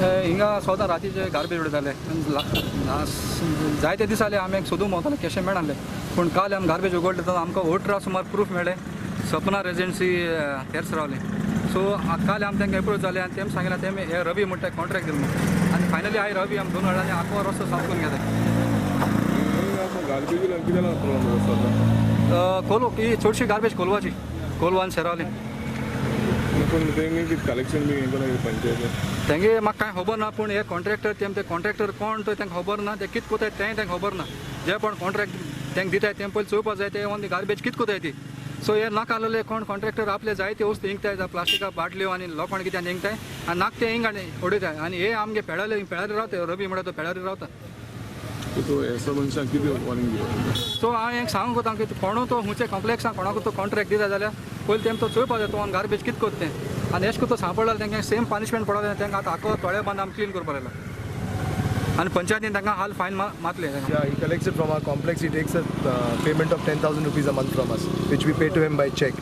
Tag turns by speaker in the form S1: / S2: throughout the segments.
S1: हिंगा सोदां रातीचे गार्बेज उडयताले. जायते दीस जाले आमी सोदूंक भोंवताले, केशें मेळनासलें. पूण काल आमी गार्बेज उगडले तेन्ना आमकां 18 सुमार प्रूफ मेळ्ळे. सपना रेजिडेन्सी तेर्स रावले. सो काल आमी तांकां एप्रोच जाले आनी तेम सांगलें तेमी हे रवी म्हणटा कॉन्ट्रॅक्ट दिलो म्हणून. आनी फायनली I Ravi आमी दोन वेळांनी आखो रस्तो साफ करून घेता. कोलवा ही चडशी गार्बेज कोलवाची, कोलवान शेरावली. तेंगे म्हाका कांय खबर ना, पूण हे कॉन्ट्रॅक्टर तेम ते कॉन्ट्रॅक्टर कोण तो तांकां खबर ना, ते कित कोताय तेंय तांकां खबर ना. जे पण कॉन्ट्रॅक्ट तांकां दिताय तें पयलीं चोवपा जाय ते ऑन गार्बेज कित कोताय ती. सो हे नाका आसलेले कोण कॉन्ट्रॅक्टर आपले जाय ते वस्तू हिंगताय, जावं प्लास्टिका बाटल्यो आनी लोखण कितें हिंगताय आनी नाक ते हिंग आनी उडयताय. आनी हे आमगे पेडाले पेडारी रावता, रबी म्हणटा तो पेडारी रावता. सो हांवें एक सांगूंक वता की कोणू तो खंयच्या कॉम्प्लेक्सान कोणाकू तो कॉन्ट्रॅक्ट दिता जाल्यार पयलीं तेम तो चोवपा जाय तो ऑन गार्बेज कित कोत्ता तें. आनी एश तो सांपडलो तांकां सेम पनिशमेंट पडलो, तांकां आतां आखो तोळे बांद आमी क्लीन करपाक लागला आनी पंचायतीन तांकां हाल fine मातले.
S2: Yeah, he collects it from our complex. He takes a payment of 10,000 rupees a month from us, which we pay to him by check.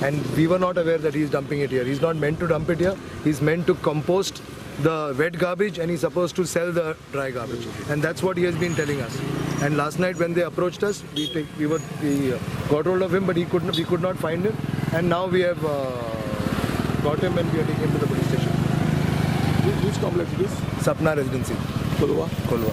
S2: And we were not aware that he's dumping it here. He's not meant to dump it here. He's meant to compost the wet garbage and he's supposed to sell the dry garbage. And that's what he has been telling us. And last night when they approached us, we got hold of him, but we could not find him. And now we have got him and we are taking him to the police station.
S3: Which complex it is?
S2: Sapna Residency.
S3: Kolwa.
S2: Kolwa.